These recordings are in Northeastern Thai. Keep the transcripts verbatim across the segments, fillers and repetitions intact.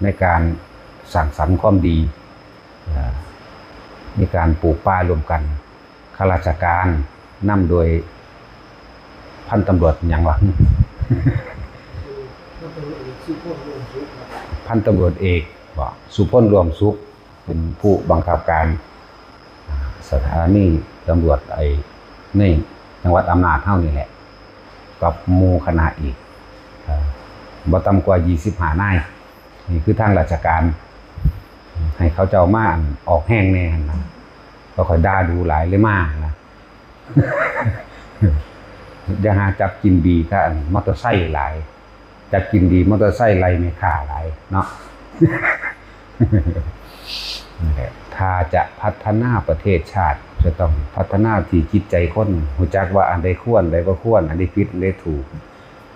ในการสร้างสรรค์ความดี เอ่อ มีการปลูกป่าร่วมกัน ข้าราชการนำโดยพันตำรวจหยังวะ พันตำรวจเอกบ่ สุพล ร่วมสุข เป็นผู้บังคับการ สถานีตำรวจไอ้ในจังหวัดอำนาจเฮานี่แหละ กับหมู่คณะอีก เอ่อ บ่ต่ำกว่ายี่สิบห้านาย นี่คือทางราชการ ให้เขาเจ้ามาอันออกแฮงแหน่หั่นนะ เขาข้อยด่าดูหลายเลยมาหั่นนะ อย่าหาจับกินดีถ้าอันมอเตอร์ไซค์หลาย จับกินดีมอเตอร์ไซค์ไล่แม่ค้าหลายเนาะ นั่นแหละ ถ้าจะพัฒนาประเทศชาติ จะต้องพัฒนาที่จิตใจคน รู้จักว่าอันใดควร อันใดบ่ควร อันใดผิด อันใดถูก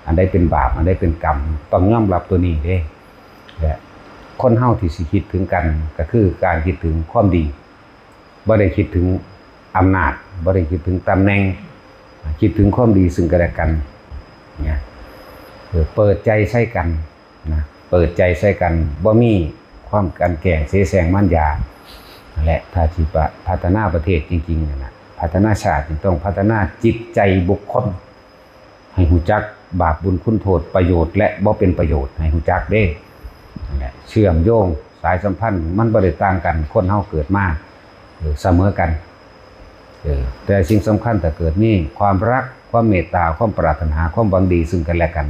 อันใดเป็นบาป อันใดเป็นกรรม ต้องยอมรับตัวนี้เด้ และคนเฮาที่สิคิดถึงกัน ก็คือการคิดถึงความดี บ่ได้คิดถึงอำนาจ บ่ได้คิดถึงตำแหน่ง คิดถึงความดีซึ่งกันและกัน เนี่ย เออ เปิดใจใส่กัน นะ เปิดใจใส่กัน บ่มีความกลั่นแกล้งเสแสร้งมารยา และถ้าสิปะ พัฒนาประเทศจริงๆ นั่นน่ะ พัฒนาชาตินี่ต้องพัฒนาจิตใจบุคคล ให้รู้จักบาปบุญคุณโทษ ประโยชน์และบ่เป็นประโยชน์ ให้รู้จักเด้ นั่นแหละ เชื่อมโยงสายสัมพันธ์ มันบ่ได้ต่างกัน คนเฮาเกิดมา เออ เสมอกัน เออ แต่สิ่งสำคัญถ้าเกิดมีความรัก ความเมตตา ความปรารถนา ความหวังดีซึ่งกันและกัน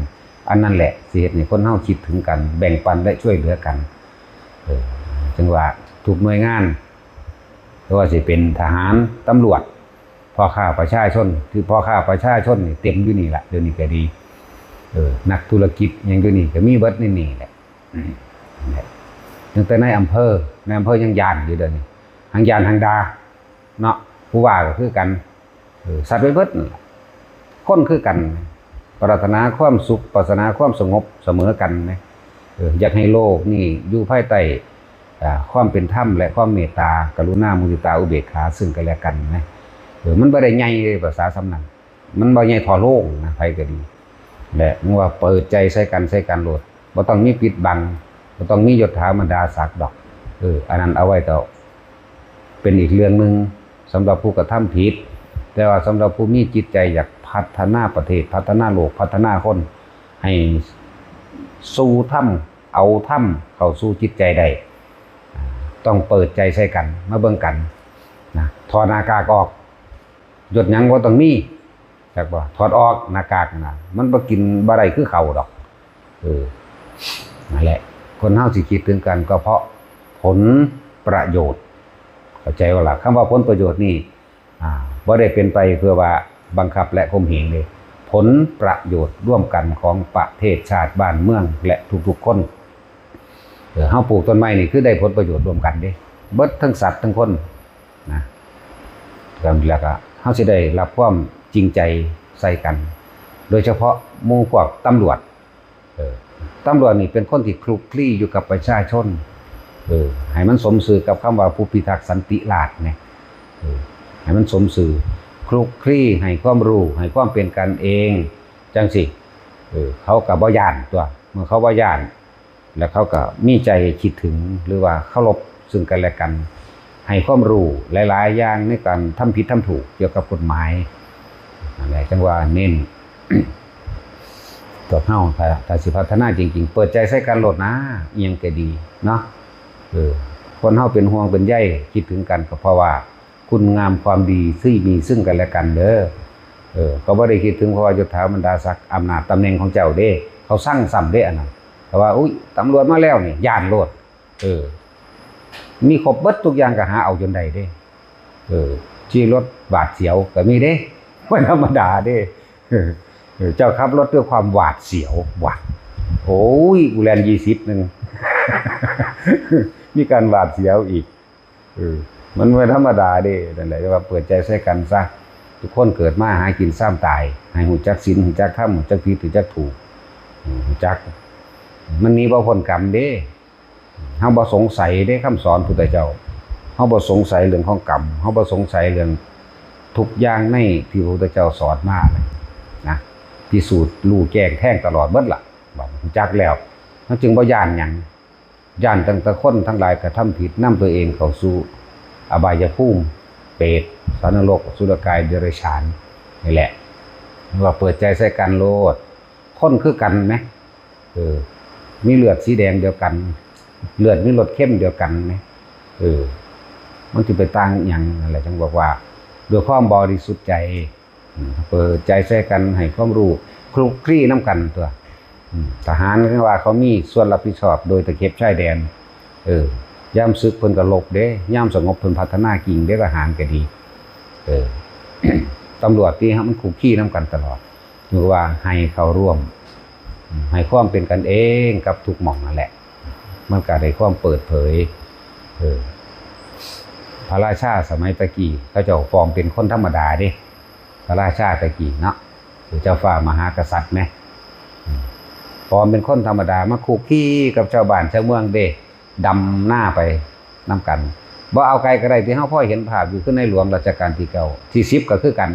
อันนั้นแหละสิเฮ็ดให้คนเฮาคิดถึงกัน แบ่งปันและช่วยเหลือกัน เออ จึงว่าทุกหน่วยงาน บ่ว่าสิเป็นทหาร ตำรวจ พ่อค้าประชาชน คือพ่อค้าประชาชนนี่เต็มอยู่นี่ล่ะ เดี๋ยวนี้ก็ดี เออ นักธุรกิจหยังอยู่นี่ก็มีเบิดในนี่แหละ อืม นั่นแหละ ตั้งแต่ในอำเภอ ในอำเภอยังย้านอยู่เดี๋ยวนี้ ทั้งย้านทั้งด่า เนาะ ผู้ว่าก็คือกัน เออ สัตว์ไปเบิดนั่นล่ะ คนคือกัน ปรารถนาความสุข ปรารถนาความสงบเสมอกันนะ เออ อยากให้โลกนี่อยู่ภายใต้ อ่า ความเป็นธรรมและความเมตตา กรุณา มุทิตา อุเบกขา ซึ่งกันและกันนะ เออ มันบ่ได้ใหญ่เลยภาษาส่ำนั้น มันบ่ใหญ่เท่าโลกนะ ไผก็ดี และมึงว่าเปิดใจใส่กัน ใส่กันโลด บ่ต้องมีปิดบัง บ่ต้องมียศถาบรรดาศักดิ์ดอก เออ อันนั้นเอาไว้เถาะ เป็นอีกเรื่องหนึ่งสำหรับผู้กระทำผิด แต่ว่าสำหรับผู้มีจิตใจอยากพัฒนาประเทศ พัฒนาโลก พัฒนาคน ให้สู่ธรรม เอาธรรมเข้าสู่จิตใจได้ ต้องเปิดใจใส่กัน มาเบิ่งกัน นะ ถอดหน้ากากออก ยศหยังบ่ต้องมี จักบ่ ถอดออกหน้ากากนะ มันบ่กินบ่ได้คือเขาดอก เออ นั่นแหละ คนเฮาสิคิดถึงกันก็เพราะผลประโยชน์ เข้าใจบ่ล่ะ คำว่าผลประโยชน์นี่ อ่า บ่ได้เป็นไปเพื่อว่าบังคับและข่มเหงเลย ผลประโยชน์ร่วมกันของประเทศชาติบ้านเมืองและทุกๆคน เออ เฮาปลูกต้นไม้นี่คือได้ผลประโยชน์ร่วมกันเด้ เบิดทั้งสัตว์ทั้งคนนะ แล้วก็เฮาสิได้รับความจริงใจใส่กัน โดยเฉพาะหมู่พวกตำรวจ เออ ตำรวจนี่เป็นคนที่คลุกคลีอยู่กับประชาชน เออ ให้มันสมชื่อกับคำว่าผู้พิทักษ์สันติราษฎร์เนี่ย เออ ให้มันสมชื่อ คลุกคลี ให้ความรู้ ให้ความเป็นกันเอง จังซี้ เออ เขาก็บ่ย้านตั๊ว เมื่อเขาบ่ย้าน แล้วเขาก็มีใจคิดถึง หรือว่าเคารพซึ่งกันและกัน ให้ความรู้หลายๆอย่างในการทำผิดทำถูกเกี่ยวกับกฎหมาย นั่นแหละ จังว่าเน้น พวกเฮา ถ้า ถ้าสิพัฒนาจริงๆ เปิดใจใส่กันโลดนะ อิหยังก็ดีเนาะ เออ คนเฮาเป็นห่วงเป็นใย คิดถึงกันก็เพราะว่าคุณงามความดีที่มีซึ่งกันและกันเด้อ เออ ก็บ่ได้คิดถึงเพราะว่ายศถาบรรดาศักดิ์ อำนาจตำแหน่งของเจ้าเด้ เขาซังซ้ำเด้อันนั้น แต่ว่า อุ๊ย ตำรวจมาแล้วนี่ ย้านโลด เออ มีครบเบิดทุกอย่างก็หาเอาจนได้เด้ เออ ขี่รถหวาดเสียวก็มีเด้ บ่ธรรมดาเด้ เออ เออ เจ้าขับรถด้วยความหวาดเสียว หวาด โอ้ย กูแล่นยี่สิบหนึ่ง มีการหวาดเสียวอีก เออ มันบ่ธรรมดาเด้ นั่นแหละ ว่าเปิดใจใส่กันซะ ทุกคนเกิดมาหากินซ้ำตาย ให้ฮู้จักศีล ฮู้จักธรรม ฮู้จักผิด ฮู้จักถูก อืม ฮู้จัก มันหนีบ่พ้นกรรมเด้ เฮาบ่สงสัยเด้คำสอนพุทธเจ้า เฮาบ่สงสัยเรื่องของกรรม เฮาบ่สงสัยเรื่องทุกอย่างในที่พระพุทธเจ้าสอนมานะ พิสูจน์รู้แจ้งแทงตลอดเบิดล่ะ บัดรู้จักแล้ว มันจึงบ่ย้านหยัง ย่านตั้งแต่คนทั้งหลายกระทำผิดนำตัวเองเข้าสู่อบายภูมิ เปรต สัตว์นรก อสุรกาย เดรัจฉาน นี่แหละ ว่าเปิดใจใส่กันโลด คนคือกันไหม เออ มีเลือดสีแดงเดียวกัน เลือดมีรสเค็มเดียวกันไหม เออ มันจะไปต่างอย่างอะไรจังบอกว่า ด้วยความบริสุทธิ์ใจ อืม เปิดใจใส่กันให้ความรู้คลุกคลีนำกันตัว อืม ทหารก็ว่าเขามีส่วนรับผิดชอบโดยตะเข็บชายแดน เออ ยามศึกเพิ่นก็รบเด้ ยามสงบเพิ่นพัฒนากิ่งเด้ ทหารก็ดี เออ ตำรวจที่มันคลุกคลีนำกันตลอด หรือว่าให้เข้าร่วม ให้ความเป็นกันเองกับทุกหม่องนั่นแหละ มันก็ได้ความเปิดเผย เออ พระราชาสมัยตะกี้เขาเจ้าปลอมเป็นคนธรรมดาเด้ พระราชาตะกี้เนาะ คือเจ้าฟ้ามหากษัตริย์ไหม อืม ปลอมเป็นคนธรรมดามาคุกคีกับชาวบ้านชาวเมืองเด้ ดำหน้าไปนำกัน บ่เอาไกลก็ได้ ที่เฮาพอเห็นภาพอยู่คือในหลวงรัชกาลที่เก้า ที่สิบก็คือกัน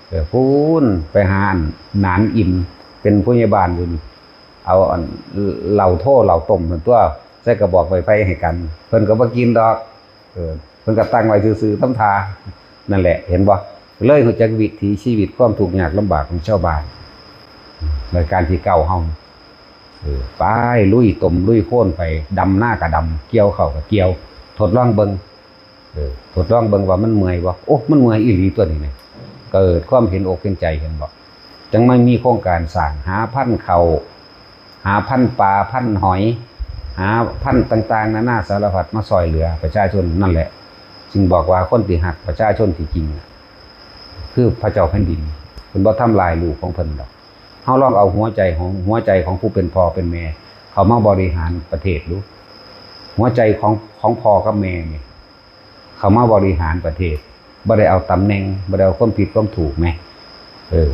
เออ พู้นไปหาอันหนานอิน เป็นผู้ใหญ่บ้านอยู่นี่ เอาอันเหล้าโทเหล้าต้มนั่นตัว ใส่กระบอกไม้ไผ่ให้กัน เพิ่นก็บ่กินดอก เออ เพิ่นก็ตั้งไว้ซื่อๆ ทำท่า นั่นแหละ เห็นบ่ เลยรู้จักวิถีชีวิตความทุกข์ยากลำบากของชาวบ้าน รัชกาลที่เก้าเฮา เออ ไปลุยต้มลุยโคลนไป ดำนาก็ดำ เกี่ยวข้าวก็เกี่ยว ทดลองเบิ่ง เออ ทดลองเบิ่งว่ามันเมื่อยบ่ โอ้ มันเมื่อยอีหลีตัวนี้เนี่ย เกิดความเห็นอกเห็นใจ เห็นบ่ จั่งมามีโครงการสร้าง หาพันธุ์ข้าว หาพันธุ์ปลา พันธุ์หอย หาพันธุ์ต่างๆ นานาสารพัดมาซ่อยเหลือประชาชนนั่นแหละ จึงบอกว่าคนที่ฮักประชาชนที่จริงน่ะ คือพระเจ้าแผ่นดิน เพิ่นบ่ทำลายลูกของเพิ่นดอก เฮาลองเอาหัวใจของ หัวใจของผู้เป็นพ่อเป็นแม่ เข้ามาบริหารประเทศดู หัวใจของ ของพ่อกับแม่นี่ เข้ามาบริหารประเทศ บ่ได้เอาตำแหน่ง บ่ได้เอาความผิดความถูกแหม เออ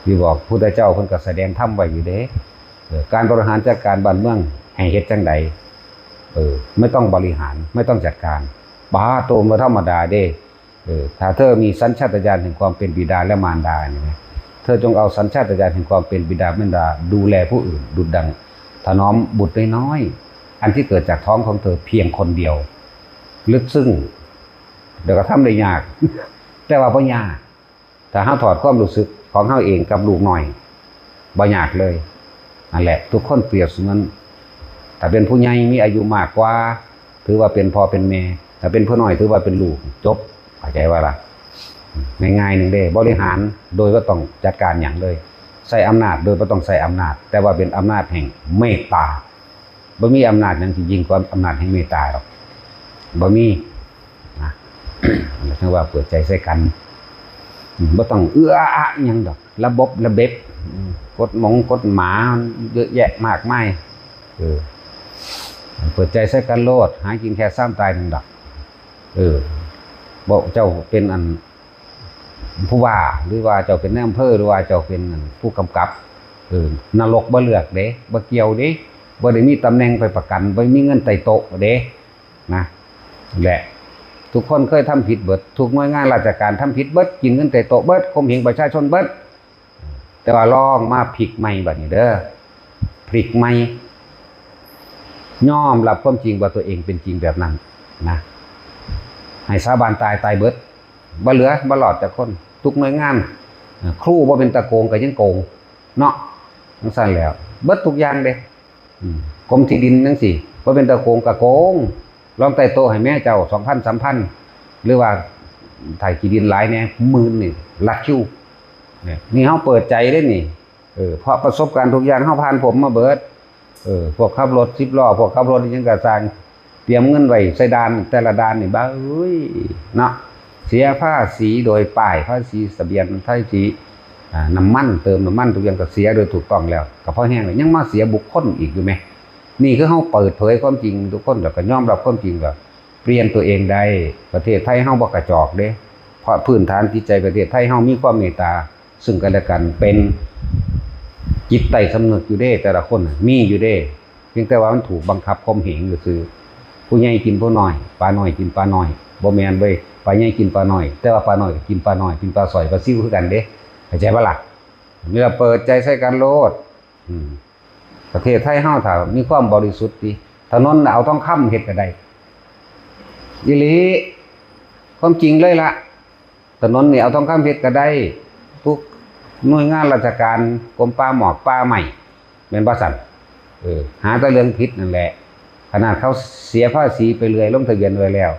ที่บอกพุทธเจ้าเพิ่นก็แสดงธรรมไว้อยู่เด้ เออ การบริหารจัดการบ้านเมืองให้เฮ็ดจั่งใด เออ ไม่ต้องบริหาร ไม่ต้องจัดการ ปาโต บ่ธรรมดาเด้ เออ ถ้าเธอมีสัญชาตญาณแห่งความเป็นบิดาและมารดานี่นะ เธอจงเอาสัญชาตญาณแห่งความเป็นบิดามารดา ดูแลผู้อื่น ดุจดังถนอมบุตรน้อยๆ อันที่เกิดจากท้องของเธอเพียงคนเดียว ลึกซึ้ง เดี๋ยวก็ทำได้ยาก แต่ว่าบ่ยาก ถ้าเฮาถอดความรู้สึกของเฮาเองกับลูกน้อย บ่ยากเลย นั่นแหละ ทุกคนเปรียบเสมือน ถ้าเป็นผู้ใหญ่มีอายุมากกว่า ถือว่าเป็นพ่อเป็นแม่ ถ้าเป็นผู้น้อยถือว่าเป็นลูก จบ เข้าใจว่าล่ะ ง่ายๆหนึ่งเด้ บริหารโดยบ่ต้องจัดการหยังเลย ใช้อำนาจโดยบ่ต้องใช้อำนาจ แต่ว่าเป็นอำนาจแห่งเมตตา บ่มีอำนาจหยังสิยิ่งกว่าอำนาจแห่งเมตตาหรอก บ่มี นะ เรียกว่าเปิดใจใส่กัน อืม บ่ต้องเอื้ออาอะหยังดอก ระบบระเบียบ อืม กฎหมงกฎหมายเยอะแยะมากมาย เออ เปิดใจใส่กันโลด หากินแค่ซ้ำตายหนึ่งดอก เออ บอกเจ้าเป็นอันผู้ว่า หรือว่าเจ้าเป็นนายอำเภอ หรือว่าเจ้าเป็นอันผู้กำกับ เออ นรกบ่เลือกเด้ บ่เกี่ยวเด้ บ่ได้มีตำแหน่งไปประกัน บ่มีเงินใต้โต๊ะเด้ นะ และทุกคนเคยทำผิดเบิด ทุกหน่วยงานราชการทำผิดเบิด กินเงินใต้โต๊ะเบิด ข่มเหงประชาชนเบิด แต่ว่าลองมาพลิกใหม่บัดนี้เด้อ พลิกใหม่ ยอมรับความจริงว่าตัวเองเป็นจริงแบบนั้นนะ ให้สาบานตาย ตายเบิด บ่เหลือ บ่รอดจักคน ทุกหน่วยงาน เอ่อ ครูบ่เป็นตาโกงก็ยังโกง เนาะ จั่งซั้นแล้ว เบิดทุกอย่างเด้ อืม กรมที่ดินจั่งซี้ บ่เป็นตาโกงก็โกง ลองไต่โต๊ะให้แม่เจ้า สองพัน สามพัน หรือว่าไถที่ดินหลายแหน่ หมื่น นี่ ลัดคิว เนี่ย นี่เฮาเปิดใจเด้นี่ เออ เพราะประสบการณ์ทุกอย่างเฮาผ่านพบมาเบิด เออ พวกขับรถสิบล้อ พวกขับรถอิหยังก็ซ่าง เตรียมเงินไว้ใส่ด่าน แต่ละด่านนี่ บ้าเอ้ย เนาะ เสียภาษีโดยป้าย ภาษีทะเบียน ภาษี อ่า น้ำมัน เติมน้ำมัน ทุกอย่างก็เสียโดยถูกต้องแล้ว ก็พอแฮงแล้ว ยังมาเสียบุคคลอีกอยู่แหม นี่คือเฮาเปิดเผยความจริง ทุกคนแล้วก็ยอมรับความจริง ก็เปลี่ยนตัวเองได้ ประเทศไทยเฮาบ่กระจอกเด้ เพราะพื้นฐานจิตใจประเทศไทยเฮามีความเมตตา ซึ่งกันและกัน เป็นจิตใต้สำนึกอยู่เด้ แต่ละคนน่ะ มีอยู่เด้ เพียงแต่ว่ามันถูกบังคับข่มเหงซื่อๆ ผู้ใหญ่กินผู้น้อย ปลาน้อยกินปลาน้อย บ่แม่นเว้ย ปลาใหญ่กินปลาน้อย แต่ว่าปลาน้อยก็กินปลาน้อย กินปลาสร้อย ปลาซิวคือกันเด้ เข้าใจบ่ล่ะ นี่ล่ะ เปิดใจใส่กันโลด อืม ประเทศไทยเฮาถ้ามีความบริสุทธิ์ติ ถนนเอาทองคำเฮ็ดก็ได้ อีหลี ความจริงเลยละ ถนนนี่เอาทองคำเฮ็ดก็ได้ ทุกหน่วยงานราชการ กรมป่าหมอกป่าไม้ แม่นบ่ซั่น เออ หาแต่เรื่องผิดนั่นแหละ ขนาดเขาเสียภาษีไปเรื่อย ลงทะเบียนไว้แล้ว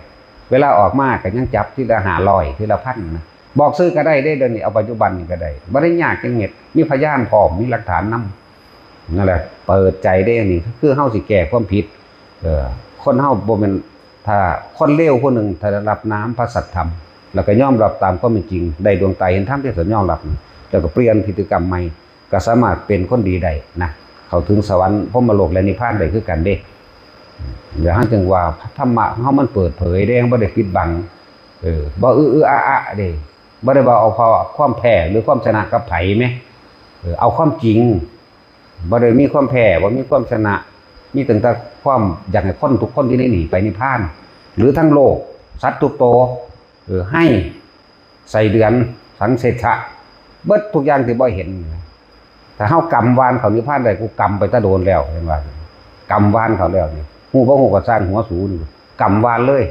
เวลาออกมาก็ยังจับทีละห้าร้อย ทีละพันนะ บอกซื่อก็ได้เด้ เดี๋ยวนี้ เอาปัจจุบันนี่ก็ได้ บ่ได้ยากจักเม็ด มีพยานพร้อม มีหลักฐานนำ นั่นแหละ เปิดใจได้นี่ คือเฮาสิแก้ความผิด เออ คนเฮาบ่แม่น ถ้าคนเลวผู้หนึ่ง ถ้าได้รับน้ำพระสัทธรรม แล้วก็ยอมรับตามความเป็นจริง ได้ดวงตาเห็นธรรมที่สัญยอมรับ แล้วก็เปลี่ยนพฤติกรรมใหม่ ก็สามารถเป็นคนดีได้นะ เข้าถึงสวรรค์พรหมโลกและนิพพานได้คือกันเด้ เดี๋ยวเฮาจึงว่าธรรมะของเฮามันเปิดเผยเด้ บ่ได้ปิดบัง เออ บ่อื้อๆ อะๆ เด้ บ่ได้ว่าเอาความแพ้หรือความชนะกับไผแหม เออ เอาความจริง บ่ได้มีความแพ้ บ่มีความชนะ มีตั้งแต่ความอยากให้คนทุกคนที่ได้หนีไปนิพพาน หรือทั้งโลก สัตว์ทุกตัว เออ ไฮ่ ไส้เดือน สังเสชะ เบิดทุกอย่างที่บ่เห็น ถ้าเฮากำวานเข้านิพพานได้ กูกำไปแตะโดนแล้ว เห็นว่า กำวานเข้าแล้วนี่ ฮู้บ่ฮู้ก็ซ่างหัวสูนี่ กำวานเลย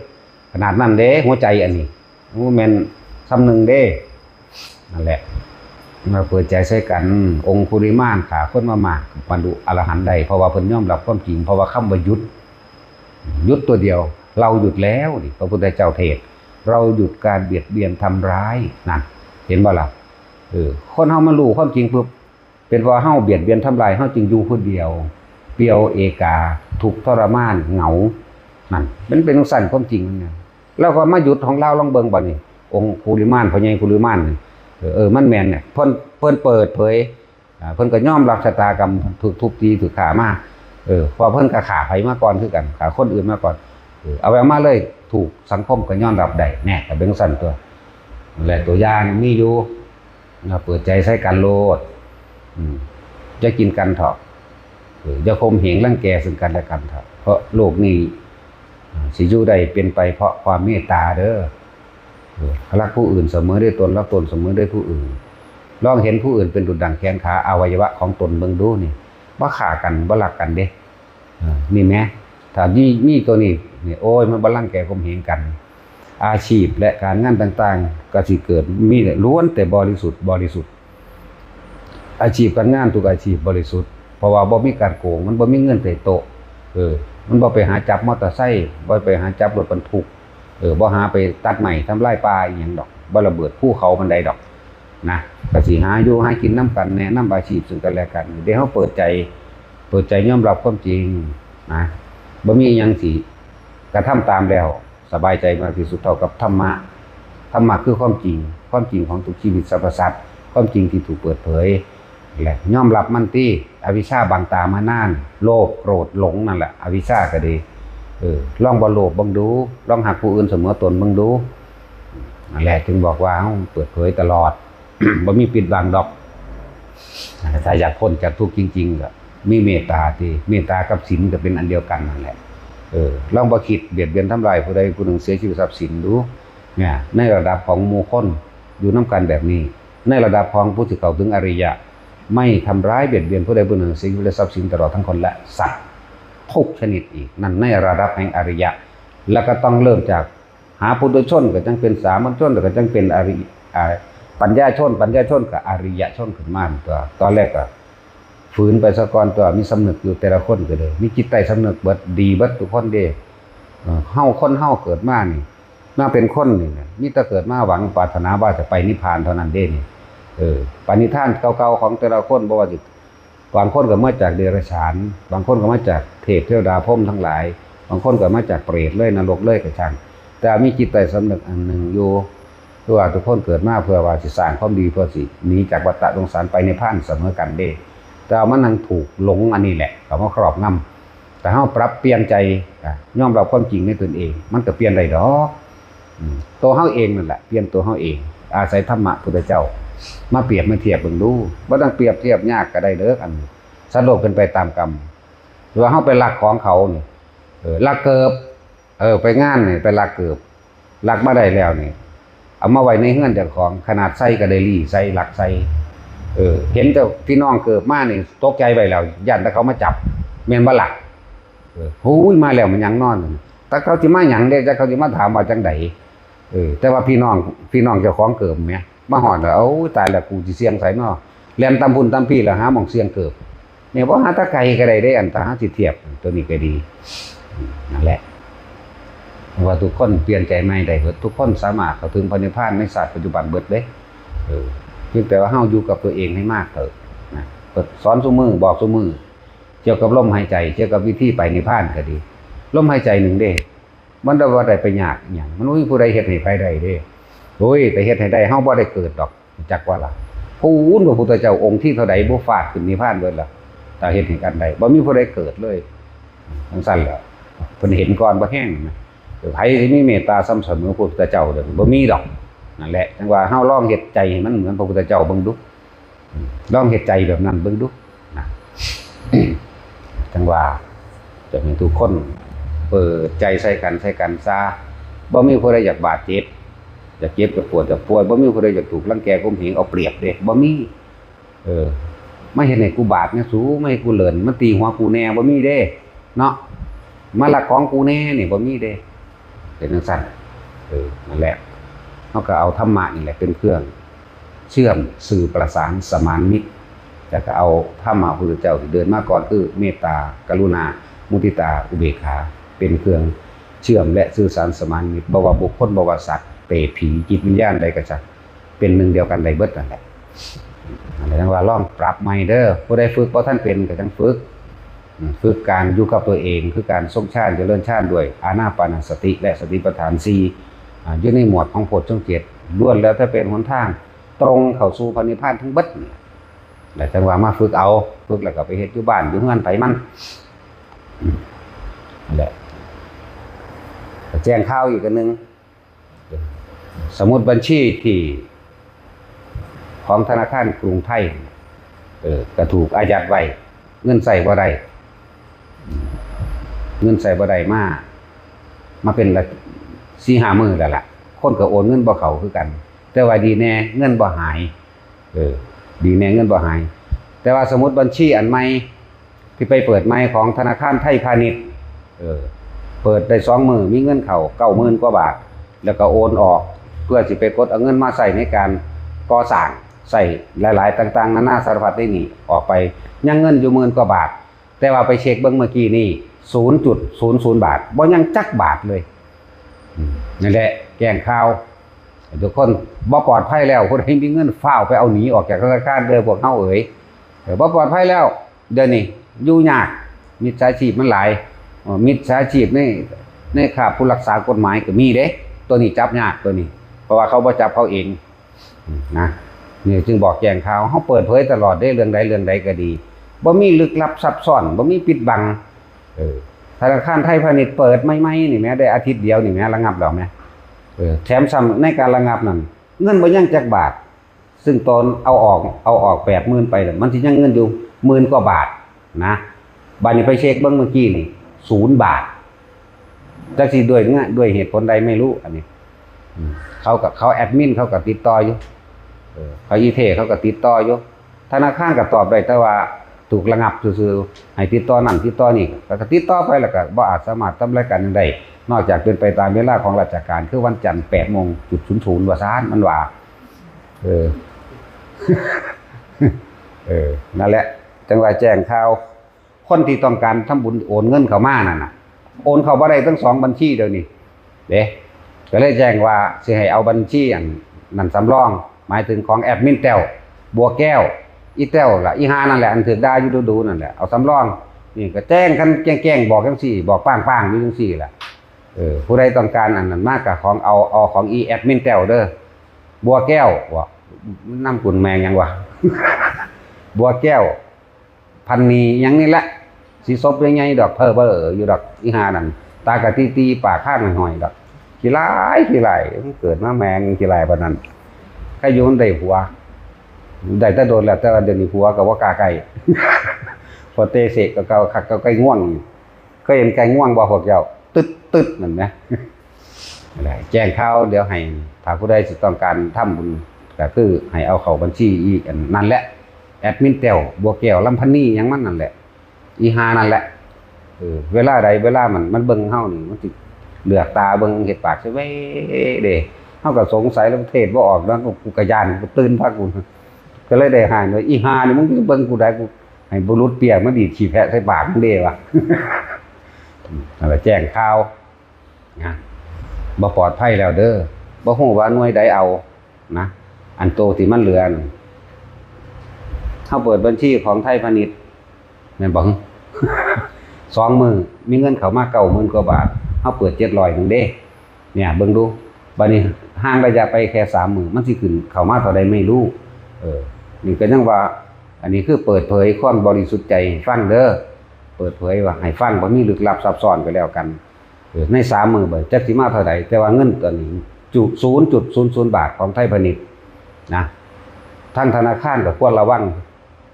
ขนาดนั้นเด้ หัวใจอันนี้ โอ้ แม่นส่ำหนึ่งเด้ นั่นแหละ มาเปิดใจใส่กัน องคุลิมานฆ่าคนมามาก บรรลุอรหันต์ได้ เพราะว่าเพิ่นยอมรับความจริง เพราะว่าคำว่าหยุด หยุดตัวเดียว เราหยุดแล้วนี่ พระพุทธเจ้าเทศน์ เราหยุดการเบียดเบียนทำร้าย นั่น เห็นบ่ล่ะ เออ คนเฮามันรู้ความจริงปุ๊บ เป็นเพราะเฮาเบียดเบียนทำลาย เฮาจึงอยู่ผู้เดียว เปลี่ยวเอกา ทุกข์ทรมาน เหงา นั่น มันเป็นจั่งซั้นความจริงมันเนี่ย เราก็มาหยุดของลาวลองเบิ่งบัดนี้ องคุลิมาน พ่อใหญ่คุลิมานนี่ เออ เออ มันแม่นเนี่ย เพิ่น เพิ่นเปิดเผย อ่า เพิ่นก็ยอมรับชะตากรรม ถูกทุบตี ถูกฆ่ามา เออ เพราะเพิ่นก็ฆ่าไผมาก่อนคือกัน ฆ่าคนอื่นมาก่อน เออ เอาไว้มาเลย ถูกสังคมก็ยอมรับได้ แน่ ก็เป็นจั่งซั้นตัว และตัวอย่างมีอยู่ นะ เปิดใจใส่กันโลด อืม อย่ากินกันเถาะ เออ อย่าข่มเหงรังแกซึ่งกันและกันเถาะ เพราะโลกนี้ อ่า สิอยู่ได้เป็นไปเพราะความเมตตาเด้อ เออ รักผู้อื่นเสมอด้วยตน รักตนเสมอด้วยผู้อื่น ลองเห็นผู้อื่นเป็นดุจดั่งแขนขาอวัยวะของตนเบิ่งดูนี่ บ่ฆ่ากัน บ่ลักกันเด้ อ่า นี่แหม ถ้ามี มีตัวนี้นี่ โอ้ย มันบ่รังแกข่มเหงกัน อาชีพและการงานต่างๆ ก็สิเกิด มีล้วนแต่บริสุทธิ์ บริสุทธิ์ อาชีพการงานทุกอาชีพบริสุทธิ์ เพราะว่าบ่มีการโกง มันบ่มีเงินใต้โต๊ะ เออ มันบ่ไปหาจับมอเตอร์ไซค์ บ่ไปหาจับรถบรรทุก เออ บ่หาไปตัดไม้ทำลายป่าอีหยังดอก บ่ระเบิดภูเขาปานใดดอก นะ ก็สิหาอยู่หากินนำกัน แนะนำอาชีพซึ่งกันและกัน เดี๋ยวเฮาเปิดใจ เปิดใจยอมรับความจริง นะ บ่มีอิหยังสิกระทำตามแล้ว สบายใจมากที่สุดเท่ากับธรรมะ ธรรมะคือความจริง ความจริงของทุกชีวิตสรรพสัตว์ ความจริงที่ถูกเปิดเผย และยอมรับมันติ อวิชชาบังตามานาน โลภ โกรธ หลง นั่นแหละ อวิชชาก็ดี เออ ลองบ่โลภเบิ่งดู ลองฮักผู้อื่นเสมอตนเบิ่งดู นั่นแหละ จึงบอกว่าเฮาเปิดเผยตลอด บ่มีปิดบังดอก ถ้าอยากพ้นจากทุกข์จริงๆ ก็มีเมตตาติ เมตตากับศีลก็เป็นอันเดียวกันนั่นแหละ เออ ลองบ่คิดเบียดเบียนทำลายผู้ใดผู้หนึ่งเสียชีวิตทรัพย์สินดู เนี่ย ในระดับของหมู่คนอยู่นำกันแบบนี้ ในระดับของผู้ที่เข้าถึงอริยะ ไม่ทำร้ายเบียดเบียนผู้ใดผู้หนึ่งเสียชีวิตและทรัพย์สินตลอดทั้งคนและสัตว์ทุกชนิดอีก นั่นในระดับแห่งอริยะ แล้วก็ต้องเริ่มจาก หาปุถุชนก็จั่งเป็นสามัญชน แล้วก็จั่งเป็นอริ อ่า ปัญญาชน ปัญญาชนก็อริยชนขึ้นมาตัว ตอนแรกก็ ฝืนไปซะก่อนตัว มีสำนึกอยู่แต่ละคนก็เลย มีจิตใต้สำนึกเบิด ดีเบิดทุกคนเด้ เออ เฮาคนเฮาเกิดมานี่ มาเป็นคนนี่นะ มีแต่เกิดมาหวังปรารถนาว่าจะไปนิพพานเท่านั้นเด้นี่ เออ ปณิธานเก่าๆของแต่ละคน บ่ว่าสิ บางคนก็มาจากเดรัจฉาน บางคนก็มาจากเทพเทวดาพรหมทั้งหลาย บางคนก็มาจากเปรตเลย นรกเลยก็ช่าง แต่มีจิตใต้สำนึกอันหนึ่งอยู่ คือว่าทุกคนเกิดมาเพื่อว่าสิสร้างความดี เพื่อสิหนีจากวัฏฏะสงสารไปนิพพานเสมอกันเด้ แต่ว่ามันยังถูกหลงอันนี้แหละเข้ามาครอบงำ แต่เฮาปรับเปลี่ยนใจ อ่ะ ยอมรับความจริงในตนเอง มันก็เปลี่ยนได้ดอก อืม ตัวเฮาเองนั่นแหละ เปลี่ยนตัวเฮาเอง อาศัยธรรมะพุทธเจ้า มาเปรียบมาเทียบเบิ่งดู บ่ต้องเปรียบเทียบยากก็ได้เด้อ อันนี้ สัตว์โลกเป็นไปตามกรรม หรือว่าเฮาไปลักของเขานี่ เออ ลักเกิบ เออ ไปงานนี่ ไปลักเกิบ ลักมาได้แล้วนี่ เอามาไว้ในเฮือนเจ้าของ ขนาดใส่ก็ได้ลี้ใส่ ลักใส่ เออ เห็นแต่พี่น้องเกิบมานี่ ตกใจไว้แล้ว ย้านแต่เขามาจับ แม่นบ่ล่ะ โอ้ย มาแล้วมันยังนอน แต่เขาสิมาหยังเด้ แต่เขาสิมาถามว่าจังใด เออ แต่ว่าพี่น้อง พี่น้องเจ้าของเกิบแหม มาฮอดแล้ว โอ้ย ตายแล้ว กูสิเสี่ยงไสน้อ แล่นตามพุ้นตามพี้แล้ว หาหม่องเสี่ยงเกิบ เนี่ย บ่หาตะไกลก็ได้เด้ อันตาหาสิเทียบ ตัวนี้ก็ดี นั่นแหละ ว่าทุกคนเปลี่ยนใจใหม่ได้เบิด ทุกคนสามารถเข้าถึงพระนิพพานในชาติปัจจุบันเบิดเด้ เออ เพียงแต่ว่าเฮาอยู่กับตัวเองให้มากเถอะนะ เพิ่นสอนซุมื้อ บอกซุมื้อ เกี่ยวกับลมหายใจ เกี่ยวกับวิธีไปนิพพานก็ดี ลมหายใจหนึ่งเด้ มันบ่ได้ไปยากอิหยัง มันบ่มีผู้ใดเฮ็ดให้ไผได้เด้ โอ้ย ไปเฮ็ดให้ได้ เฮาบ่ได้เกิดดอก จักว่าล่ะ พู้นพระพุทธเจ้าองค์ที่เท่าใดบ่ฟาดขึ้นนิพพานเบิดล่ะ ถ้าเฮ็ดให้กันได้ บ่มีผู้ใดเกิดเลย จังซั่นแหละ เพิ่นเห็นก่อนบ่แฮงนะ ไผสิมีเมตตาส่ำเสมอพระพุทธเจ้าเด้อ บ่มีดอก นั่นแหละ จังว่าเฮาลองเฮ็ดใจให้มันเหมือนพระพุทธเจ้าเบิ่งดู ลองเฮ็ดใจแบบนั้นเบิ่งดูนะ จังว่าจะให้ทุกคนเปิดใจใส่กัน ใส่กันซะ บ่มีผู้ใดอยากบาดเจ็บ อยากเจ็บ อยากปวด อยากป่วย บ่มีผู้ใดอยากถูกรังแกข่มเหงเอาเปรียบเด้ บ่มี เออ มาเฮ็ดให้กูบาดเนี่ยสู มาให้กูเหลิน มาตีหัวกูแน่ บ่มีเด้ เนาะ มาลักของกูแน่นี่ บ่มีเด้ เป็นจังซั่น เออ นั่นแหละ เฮาก็เอาธรรมะนี่แหละเป็นเครื่องเชื่อมสื่อประสานสมานมิตร แล้วก็เอาธรรมะพระพุทธเจ้าที่เดินมาก่อนคือเมตตา กรุณา มุทิตา อุเบกขา เป็นเครื่องเชื่อมและสื่อสารสมานมิตร บ่ว่าบุคคล บ่ว่าสัตว์ เปรต ผี จิตวิญญาณใดก็ช่าง เป็นหนึ่งเดียวกันได้เบิดนั่นแหละ อันนี้เรียกว่าลองปรับใหม่เด้อ ผู้ใดฝึกบ่ทันเป็นก็จั่งฝึก อืม ฝึกการอยู่กับตัวเอง คือการทรงฌาน เจริญฌานด้วยอานาปานสติ และสติปัฏฐานสี่ อ่า อยู่ในหมวดของโพชฌงค์เจ็ด ล้วนแล้วแต่เป็นหนทางตรงเข้าสู่พระนิพพานทั้งเบิดนี่แหละ แล้วจั่งว่ามาฝึกเอา ฝึกแล้วก็ไปเฮ็ดอยู่บ้านอยู่เฮือนไผมัน อืม นั่นแหละ ก็แจ้งข่าวอีกอันหนึ่ง สมุดบัญชีที่ของธนาคารกรุงไทย เออ ก็ถูกอายัดไว้ เงินใช้บ่ได้ เงินใช้บ่ได้มา มาเป็นละสี่ห้ามื้อแล้วล่ะ คนก็โอนเงินบ่เข้าคือกัน แต่ว่าดีแน่เงินบ่หาย เออ ดีแน่เงินบ่หาย แต่ว่าสมุดบัญชีอันใหม่ ที่ไปเปิดใหม่ของธนาคารไทยพาณิชย์ เออ เปิดได้สองมื้อ มีเงินเข้าเก้าหมื่นกว่าบาท แล้วก็โอนออก เพื่อสิไปกดเอาเงินมาใช้ในการก่อสร้าง ใช้หลายๆ ต่างๆ นานาสารพัดได้นี่ ออกไป ยังเงินอยู่หมื่นกว่าบาท แต่ว่าไปเช็คเบิ่งเมื่อกี้นี่ ศูนย์จุดศูนย์ศูนย์บาท บ่ยังจักบาทเลย อืม นั่นแหละ แจ้งข่าว ทุกคน บ่ปลอดภัยแล้ว ผู้ใดมีเงินฟ้าวไปเอาหนีออกจากธนาคารเด้อพวกเฮาเอ๋ย เออ บ่ปลอดภัยแล้ว เดี๋ยวนี้อยู่ยาก มิจฉาชีพมันหลาย เอ่อ มิจฉาชีพใน ในคราบผู้รักษากฎหมายก็มีเด้ ตัวนี้จับยากตัวนี้ เพราะว่าเขาบ่จับเขาเอง อืม นะ นี่จึงบอกแจ้งข่าว เฮาเปิดเผยตลอดเด้ เรื่องใดเรื่องใดก็ดี บ่มีลึกลับซับซ้อน บ่มีปิดบัง เออ ธนาคารไทยพาณิชย์เปิดใหม่ๆ นี่แหม ได้อาทิตย์เดียวนี่แหม ระงับแล้วแหม เออ แถมซ้ำในการระงับนั่น เงินบ่ยังจักบาท ซึ่งตอนเอาออก เอาออกแปดหมื่นไปน่ะ มันสิยังเงินอยู่หมื่นกว่าบาทนะ บัดนี้ไปเช็คเบิ่งเมื่อกี้นี่ ศูนย์บาท จักสิด้วยเงื่อน ด้วยเหตุผลใดไม่รู้ อันนี้ อืม เขากับ เขาแอดมินเขาก็ติดต่ออยู่ เออ เขาอีเทเขาก็ติดต่ออยู่ ธนาคารก็ตอบได้แต่ว่าถูกระงับซื่อๆ ให้ติดต่อนั่นติดต่อนี่ แล้วก็ติดต่อไปแล้วก็บ่อาจสามารถทำรายการหยังได้ นอกจากเป็นไปตามเวลาของราชการ คือวันจันทร์แปดโมงจุดศูนย์ศูนย์ ว่าซาน มันว่า เออ เออ นั่นแหละ จั่งว่าแจ้งข่าว คนที่ต้องการทำบุญโอนเงินเข้ามานั่นน่ะ โอนเข้าบ่ได้ทั้งสองบัญชีเดี๋ยวนี้ เด้ ก็เลยแจ้งว่าสิให้เอาบัญชีอันนั้นสำรอง หมายถึงของแอดมินแต้ว บัวแก้ว อีแต้วล่ะ อีห่านั่นแหละ อันถืกด่าอยู่ดูๆนั่นแหละ เอาสำรอง นี่ก็แจ้งกันแจ้งๆ บอกจั่งซี้ บอกป้างๆ อยู่จั่งซี้ล่ะ เออ ผู้ใดต้องการอันนั้นมากก็ของเอา เอาของอีแอดมินแต้วเด้อ บัวแก้ว ว่ะ นามสกุลแม่งหยังวะ บัวแก้ว พันนีหยังนี่แหละ สิศพใหญ่ๆดอก เพ้อเบ้ออยู่ดอก อีห่านั่น ตากะตี้ๆ ปากข้างห้อยๆดอก ขี้ร้าย ขี้ร้าย มันเกิดมาแม่งขี้ร้ายปานนั้น ใครอยู่มันได้ผัว ได้แต่โดนแล้ว แต่ว่าเดี๋ยวนี้ผัวก็บ่กล้าใกล้ พอเตะเสกก็เก่าคักก็ใกล้ง่วง เคยเห็นไก่ง่วงบ่พวกเจ้า ตึ๊ดๆนั่นนะ แจ้งข่าว เดี๋ยวให้ ถ้าผู้ใดสิต้องการทำบุญ ก็คือให้เอาเข้าบัญชีอีอันนั่นแหละ แอดมินแต้ว บัวแก้ว ลำพันนีหยังมันนั่นแหละ อีห่านั่นแหละ เออ เวลาใดเวลามัน มันเบิ่งเฮานี่ มันสิเหลือกตาเบิ่ง เฮ็ดปากใส่เว้ยเด้ เฮาก็สงสัยแล้ว เทศบ่ออกเนาะ กู กูก็ย้าน กูตื่นพากู ก็เลยได้ห้ามว่า "อีห่านี่ มึงเบิ่งกูได้ กูให้บุรุษเปียกมาดีดขี้แพะใส่ปากมึงเด้" วะ นั่นล่ะ แจ้งข่าวนะ บ่ปลอดภัยแล้วเด้อ บ่ฮู้ว่าหน่วยใดเอานะ อันโตที่มันเหลือนั่น เฮาเปิดบัญชีของไทยพาณิชย์ แม่นบ่ สองมื้อมีเงินเข้ามาเก้าหมื่นกว่าบาท เฮาเปิดเจ็ดร้อยหนึ่งเด้ เนี่ย เบิ่งดู บัดนี้ห่างระยะไปแค่สามมื้อ มันสิขึ้นเข้ามาเท่าใดไม่รู้ เออ นี่ก็ยังว่า อันนี้คือเปิดเผยความบริสุทธิ์ใจให้ฟังเด้อ เปิดเผยว่าให้ฟัง บ่มีลึกลับซับซ้อนก็แล้วกัน เออ ในสามมื้อบ่จักสิมาเท่าใด แต่ว่าเงินตอนนี้จุ ศูนย์จุดศูนย์ศูนย์บาทของไทยพาณิชย์นะ ทางธนาคารก็ควรระวัง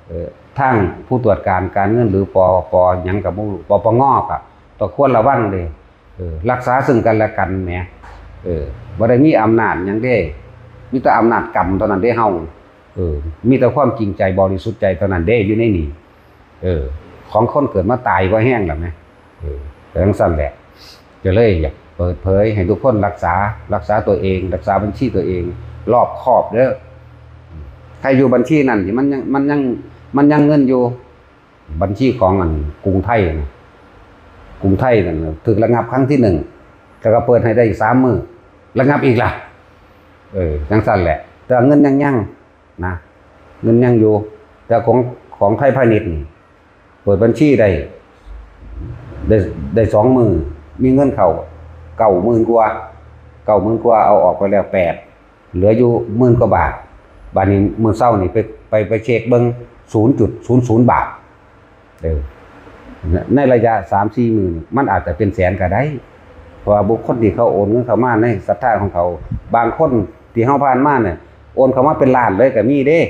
เออ ทางผู้ตรวจการการเงินหรือ ปอ ปอ หยังก็บ่รู้ ปปง ก็ต้องควรระวังเด้ เออ รักษาซึ่งกันและกันแหม เออ บ่ได้มีอำนาจหยังเด้ มีแต่อำนาจกรรมเท่านั้นเด้เฮา เออ มีแต่ความจริงใจบริสุทธิ์ใจเท่านั้นเด้อยู่ในนี่ เออ ของคนเกิดมาตายก็แห้งแล้วแหม เออ แต่จั่งซั้นแหละ ก็เลยอยากเปิดเผยให้ทุกคนรักษา รักษาตัวเอง รักษาบัญชีตัวเอง รอบคอบเด้อ ใครอยู่บัญชีนั่นที่มันยัง มันยัง มันยังเงินอยู่ บัญชีของอันกรุงไทยนะ กรุงไทยนั่นน่ะ ถูกระงับครั้งที่หนึ่ง แล้วก็เปิดให้ได้อีกสามมื้อ ระงับอีกล่ะ เออ จั่งซั้นแหละ แต่ว่าเงินยังยังนะ เงินยังอยู่ แต่ของ ของไทยพาณิชย์นี่ เปิดบัญชีได้ ได้ ได้สองมื้อ มีเงินเข้าเก้าหมื่นกว่า เก้าหมื่นกว่า เอาออกไปแล้วแปด เหลืออยู่หมื่นกว่าบาท บาดนี้มื้อเช้านี่ไป ไป ไปเช็คเบิ่ง ศูนย์จุดศูนย์ศูนย์บาท เออ ในระยะสามสี่มื้อนี่ มันอาจจะเป็นแสนก็ได้ เพราะว่าบุคคลที่เขาโอนเงินเข้ามาในศรัทธาของเขา บางคนที่เฮาผ่านมาเนี่ย โอนเข้ามาเป็นล้านเลยก็มีเด้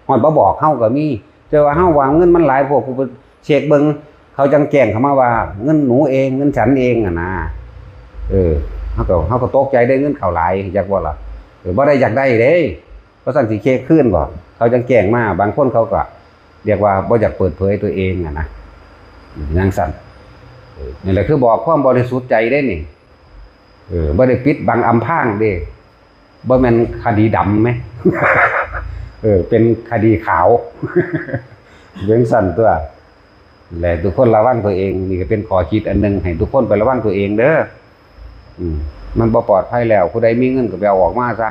ฮอดบ่บอกเฮาก็มี แต่ว่าเฮาว่าเงินมันหลายโพด ผู้ไปเช็คเบิ่ง เขาจั่งแจ้งเข้ามาว่า "เงินหนูเอง เงินฉันเอง" อะนะ เออ เฮาก็ เฮาก็ตกใจได้เงินเข้าหลาย อยากบ่ล่ะ เออ บ่ได้อยากได้เด้ เพราะซั่นสิเช็คคืนบ่ เขาจั่งแจ้งมา บางคนเขาก็เรียกว่าบ่อยากเปิดเผยตัวเองอะนะ จั่งซั้น เออ นี่แหละคือบอกความบริสุทธิ์ใจเด้นี่ เออ บ่ได้ปิดบังอำพรางเด้ บ่แม่นคดีดำแหม เออ เป็นคดีขาว จั่งซั้นตั๊ว และทุกคนระวังตัวเอง นี่ก็เป็นข้อคิดอันหนึ่งให้ทุกคนไประวังตัวเองเด้อ อืม มันบ่ปลอดภัยแล้ว ผู้ใดมีเงินก็ไปเอาออกมาซะ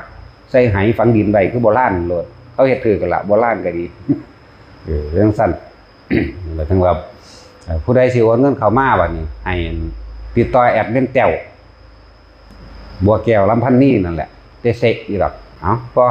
ใส่ไหฝังดินไว้คือโบราณโลด เขาเฮ็ดถืกกันละ โบราณก็ดี เออ จั่งซั้น แล้วถึงว่า เอ่อ ผู้ใดสิโอนเงินเข้ามาบัดนี้ ให้ติดต่อแอดมินแต้ว บัวแก้ว ลำพันธ์นี่นั่นแหละ เตเซะอยู่ดอก เอ้า พอ